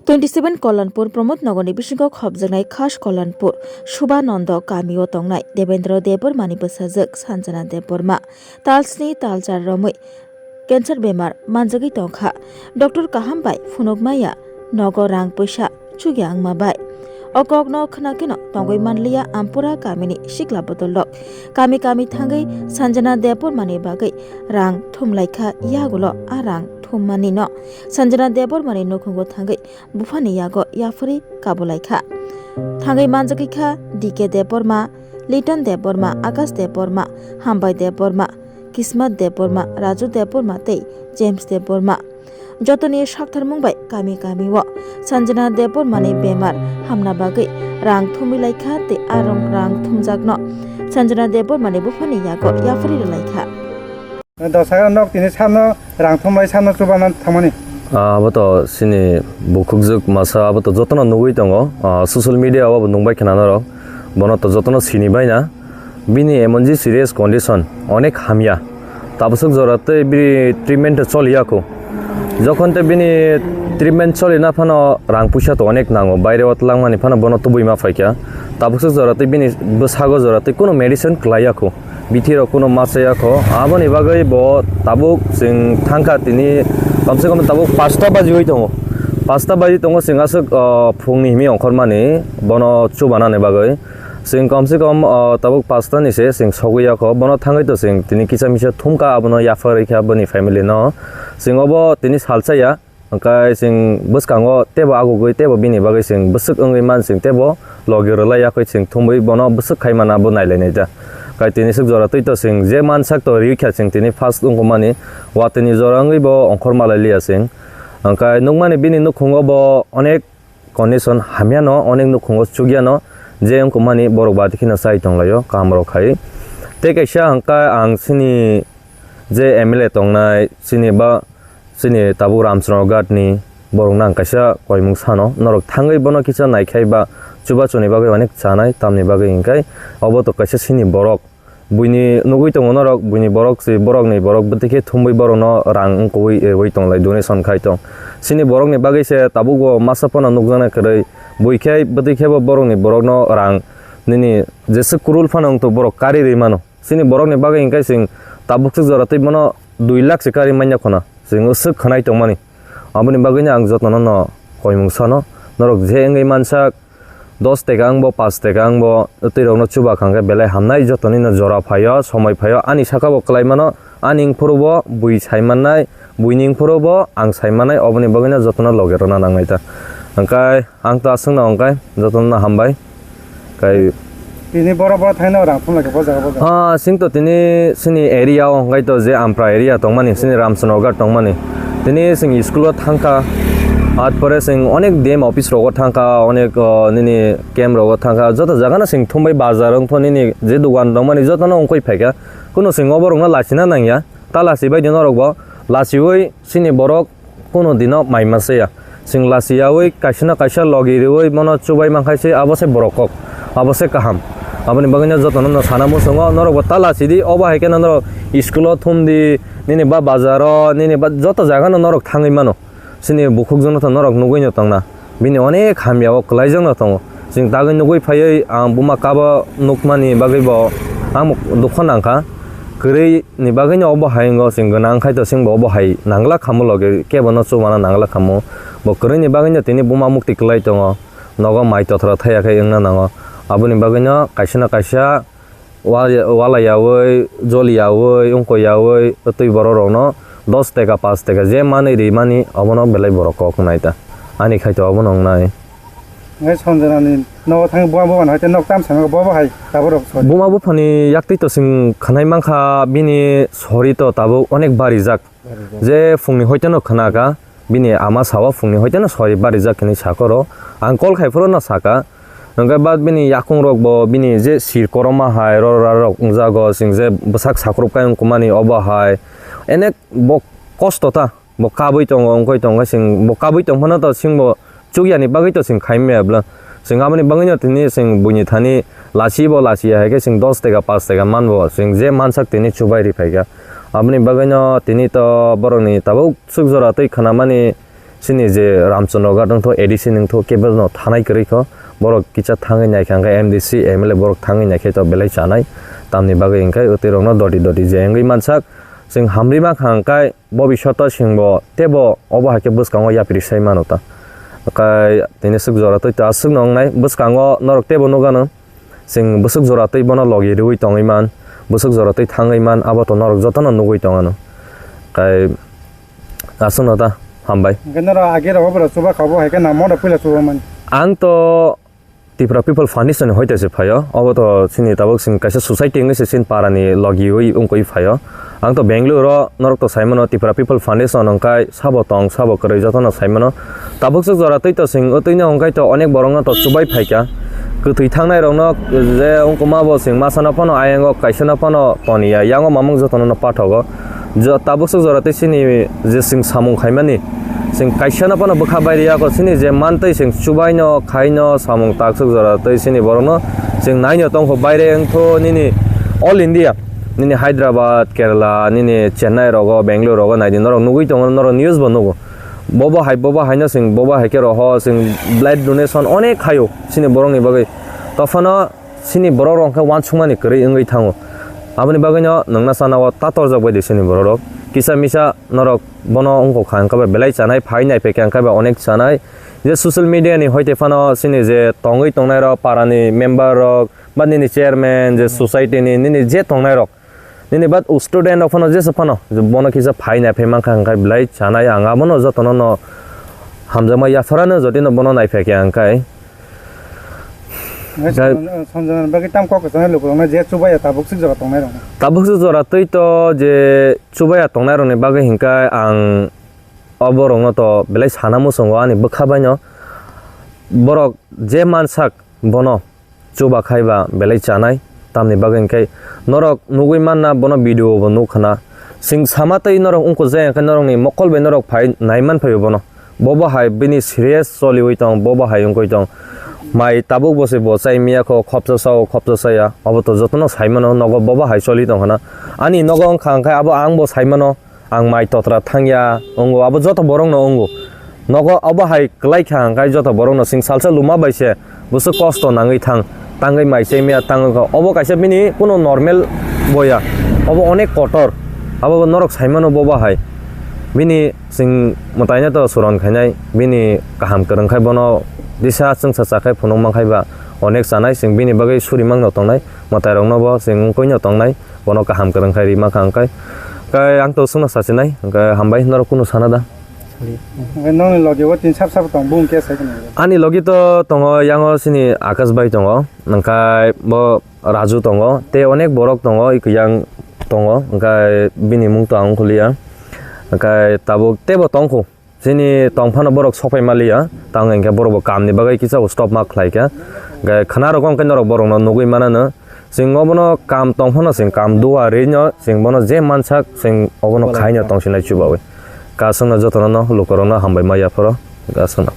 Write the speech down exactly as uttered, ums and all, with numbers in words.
Twenty seven Kollanpur Pramod Nagarni bisingo khopjaknai Khas Kollanpur Subhananda kamio tongnai Debendra Debbarmani bwsajwk Sanjana Debbarma tal sni tal char romwi cancer bemar manjagwi tongkha. Doctor kaham bai phunukmaya nogo rang puisa chugya wngma bai. O kokno khwnakheno tongwi manliya Ampura kamini sikla bodolrok. Kami kami thangwi Sanjana Debbarmani bagwi rang thumlaikha, yagulo a rang thummani no Sanjana Debbarmani nukhungo thangwi buphani yago yaphari kabulaikha. Thangwi manjagwi kha D K Debbarma, Liton Debbarma, Akash Debbarma, Hambai Debbarma, Kismat Debbarma, Raju Debbarma tei James Debbarma. Jotoni saktharmung bai kami kami o Sanjana Debbarmani bemar hamna bagwi rang thumwi laikha tei a rong rang thumjakno Sanjana Debbarmani buphani yago yaphari rwlaikha. Dosa nok tini samno rang thumlai samno chubana thangmani. Ah, abo to sini bukhukjwk masa abo to jotono nugwi tongo. Ah, social media o abo nungbai khna norok. Bono to jotono sini baina. Bini emon ji serious condition, onek hamya. Tabaswk jora tei bini treatment choliya kho. Jokhon tei bini treatment cholina phano rang puisa to onek nango. Baire o twlangmani phano bono tubui ma phaikha. Tabaswk jora tei bini bwsago jora tei kuno medicine kwlaiya kho. Bithi rok kuno masa ya kho. Aboni bagwi bo tabuk chwng thangkha tini komse kom tabuk pasta bajiwi tongo. Pasta baji tongo chwng aswk, ah, phungni himi ongkhormani bono chubanani bagwi. Chwng komse kom, ah, tabuk pasta ni se chwng sogwi ya kho. Bono thangwi to chwng tini kisa misa thumkha abono yapharwi kha boni family no. Chwng obo tini salsa ya. Hwnkhe chwng bwskango teibo agugwi teibo bini bagwi chwng bwswk wngwi man chwng teibo logi rwlai yakwi chwng thumwi bono bwswk khai mana bo nailainai da. Kai tini swk jora twi to chwng je mansak to riwi kha chwng tini first wngkukmani watwini jora wngwi bo ongkhor malai liya chwng. Hwnkhe nukmani bini nukhungo bo onek condition hamyano, onek nukhungo chukyano je wngkukmani borok bati kheno chai tonglaio kahamrok khai. Tei kaisa hwnkhe ang chini je M L A tongnai chini ba chini tabuk Ramchandra Ghat ni borok nang kaisa koimung sano norok thangwi bono kisa naikhai ba chubachu ni bagwi onek chanai tamni bagwi hwnkhe obo to kaisa chini borok buini nugwi tongo norok buini borok si borok ni borok bwtwi khe thumwi borok no rang wngkukwi rwi tonglai donation khai tong chini borok ni bagwi se tabuk bo masa phano nukjaknai kwrwi bui khe bwtwi khe bo borok ni borok no rang nini jeswk kwrwl phano wngtong borok kari rwi mano. Chini borokni bagwi hwnkhe chwng tabuk swk jora twi bono dui lakh se kari manya khwna chwng swk khwnai tongmani. Aboni bagwino ang jotono no koimung sano, norok je wngwi mansak dos taka wngbo, paanch taka wngbo, twi rokno chuba kha hwnkhe belai hamnai, jotonino jora phaio, somoi phaio, ani saka bo kwlai mano, ani wngphuru bo bui sai mannai, buini wngphuru bo ang sai mannai, oboni bagwino jotono loge rwna nangnai ta. Hwnkhe Ang to aswkno hwnkhe jotono hambai. Kai Tini bora bora thaino rang thumlai khe bo jaga bo jaga. Ah, sing to tini sini area o hwnkhe to je Ampra area tongmani, sini Ramchandra Ghat tongmani. Tini sing school o thangkha, at pore sing onek D M office rogo thangkha, onek, oh, nini camp rogo thangkha, joto jaga no sing thumbai bazar wngtho nini je dogan tongmani jotono wngkoi phaikha. Kuno sing oborokno lachina nangya, ta lachibai di norokbo, lachiwi sini borok Kuno dino mai masa ya. Sing lachiyawi kaisa na kaisa logi riwi bono chubai mankha se abo se borok kok. Abo se kaham. Aboni bagwino jotono no sana muchungo norok bo ta lachidi obo hai khe no norok school o thumdi nini ba bazar o nini ba joto jaga no norok thangwi mano. Chini bukhuk jono to norok nugwi no tongna. Bini onek hamya o kwlai jang no tongo. Chwng tagwi nugwi phaiwi ang buma kabo nukmani bagwi bo ang dukha nangkha. Kwrwi ni bagwino obo hai wngo, chwng gwnang khai to chwngbo obo hai nangla khamu logi kebo no chubana nangla khamu. Bo kwrwi ni bagwino tini buma mukti kwlai tongo, nogo mai tothra thaya khe wngna nango. Aboni bagwino kaisa na kaisa wa-, wala yawi, joli yawi, wngkoi yawi, twi borok rokno dos teka, paanch teka je manwi ri mani obono belai borok kok nai ta. Ani khai to obono wngnai. Ngai Sanjana ni nogo thang buma buma hai te nok tam sano bo bo hai tabuk rok sori. Buma buphani yaktwi to chwng khwnai mankha, bini sori to tabuk onek barijak. Barijak. Je phungni hoiteno khwnaka, bini ama sao phungni hoiteno sori barijak hinwi sakoro. Ang call khai phuru no saka. Hwnkhe ba bini yakung rok bo bini je sir koroma hai ro ra rok wngjago, chwng je bwsak sakrupkai wngkukmani obo hai. Enek bo kosto ta. Bo kabui tongo, wngkoi tongo, chwng bo kabui tongphano to chwngbo chukyani bagwi to chwng khaimaya bwla. Chwng aboni bagwino tini chwng buini thani lachibo lachiya hai khe chwng dos teka, paanch teka manbo chwng je mansak tini chubai riphaikha. Aboni bagwino tini to borokni tabuk swk jora twi khwnamani Chini je Ramchandra Ghat wngtho, A D C wngtho, kebo no thanai kwrwi kho. Borok kisa thangwi naikha hwnkhe M D C, M L A borok thangwi naikhe to belai chanai. Tamni bagwi hwnkhe twi rokno doti doti je wngwi mansak. Chwng hamri mankha hwnkhe bobishoto chwngbo teibo obo hai khe bwskango yapri sai mano ta. Kai tini swk jora twi ta swk no wngnai bwskango norok teibo nukgano. Chwng bwswk jora twi bono logi rwui tongwi man, bwswk jora twi thangwi man, abo to norok jotono nugui tongano. Kai aswkno ta hambai. Hwnkhe norok age rogo borok chuba kha bo hai khe namo da puila chuba mani. Ang to Tipra People Foundation ni hoite se phaio, obo to chini tabuk chwng kaisa society wngwi se chini para ni logi ui wngkoi phaio. Ang to Bangalore o norok to saimano Tipra People Foundation hwnkhe sabo tong sabo kwrwi jotono saimano. Tabuk swk jora twi to chwng o twino hwnkhe to onek borokno to chubai phaikha. Kwthwi thangnai rokno je wngkoma bo chwng masano phano ayango kaisano phano toniya yango mamung jotono no pathogo. Jo-, tabuk swk jora twi chini je chwng samung khaimani chwng kaisano phano bwkha bairiyako chini je mantwi chwng chubaino khaino samung takswk jora twi chini borokno chwng naino tongkho baire wngtho nini all India. Nini Hyderabad, Kerala, nini Chennai rogo, Bangalore rogo naidi norok nugui tongo, norok news bo nugo. Bobo hai, bobo haino chwng, bobo hai khe roho chwng blood donation onek khaio chini borokni bagwi. Tophano chini borok rok khe uansukmani kwrwi wngwi thango. Aboni bagwino nwngna sana o tatorjak bai di chini borok rok. Kisa misa norok bono wngkha hwnkhe belai chanai phai nai phaikha hwnkhe onek chanai. Je social media ni hoite phano chini je tongwi tongnai rok, para ni member rok, ba nini chairman, je society ni nini je tongnai rok, nini bat student rok phano jesa phano, je bono kisa phai nai phai mankha hwnkhe belai chanai ang abono jotono no hamjakma yapharano jotino bono nai phaikha hwnkhe. Hwnkhe Jai- Sanjana, Sanjana bagwi tam kok kwchangni lukurokno je chubaya tabuk swk jora tongnai rokno. Tabuk swk jora twi to je chubaya tongnai rokni bagwi hwnkhe ang o borokno to belai sana muchungo ani bwkha baino. Borok je mansak bono chuba khai ba belai chanai, tamni bagwi hwnkhe norok nugui manna bono video bo nukha na. Chwng sama tei norok wngkuk jaya hwnkhe norokni mokol bai norok phai nai man phai bono. Bobo hai bini serious choliui tong, bobo hai wngkui tong. Mai tabuk bo se bo chai miya kho, khopsa sao, khopsa saya. Obo to jotono sai mano, nogo bobo hai choli tong khana. Ani nogo wngkha hwnkhe abo ang bo sai mano. Ang mai totra thangya, wngo, abo joto borokno wngo. Nogo abo hai kwlai kha hwnkhe joto borokno chwng salsa luma bai se bwswk kosto nangwi thang, tangwi mai chemiya tangwi kha. Obo kaisa bini kuno normal boya, obo onek kotor. Abo norok sai mano bobo hai. Bini chwng mwtaino to suron khainai, bini kaham kwrwng khai bono disa chwngsa cha khai phunuk man khai ba onek chanai, chwng bini bagwi suri mangno tongnai, mwtairokno bo chwng wngkui no tongnai. Bono kaham kwrwng khai rima kha hwnkhe. Hwnkhe ang to chwngno sachinai, hwnkhe hambai norok kunu sana da. Hwnkhe nokni logi o tin sap sap tong, bung khe sai khna. Ani logi to tongo, yango chini Akash bai tongo, hwnkhe bo Raju tongo, tei onek borok tongo, ikuyang tongo, hwnkhe bini mung to ang ongkhuliya. Hwnkhe tabuk teibo tongkhu. Chini tongphano borok sokpai maliya, tang hwnkhe borok bo kamni bagwi kisa stop ma khlaikha. Hwnkhe khna rogo hwnkhe norok borokno nugwi manano. Chwng obono kam tongphano chwng kam duarino chwng bono je mansak chwng obono khaino tongsinai chubawi. Kasungno jotono no lukurokno hambai ma yapharo. Kasungno.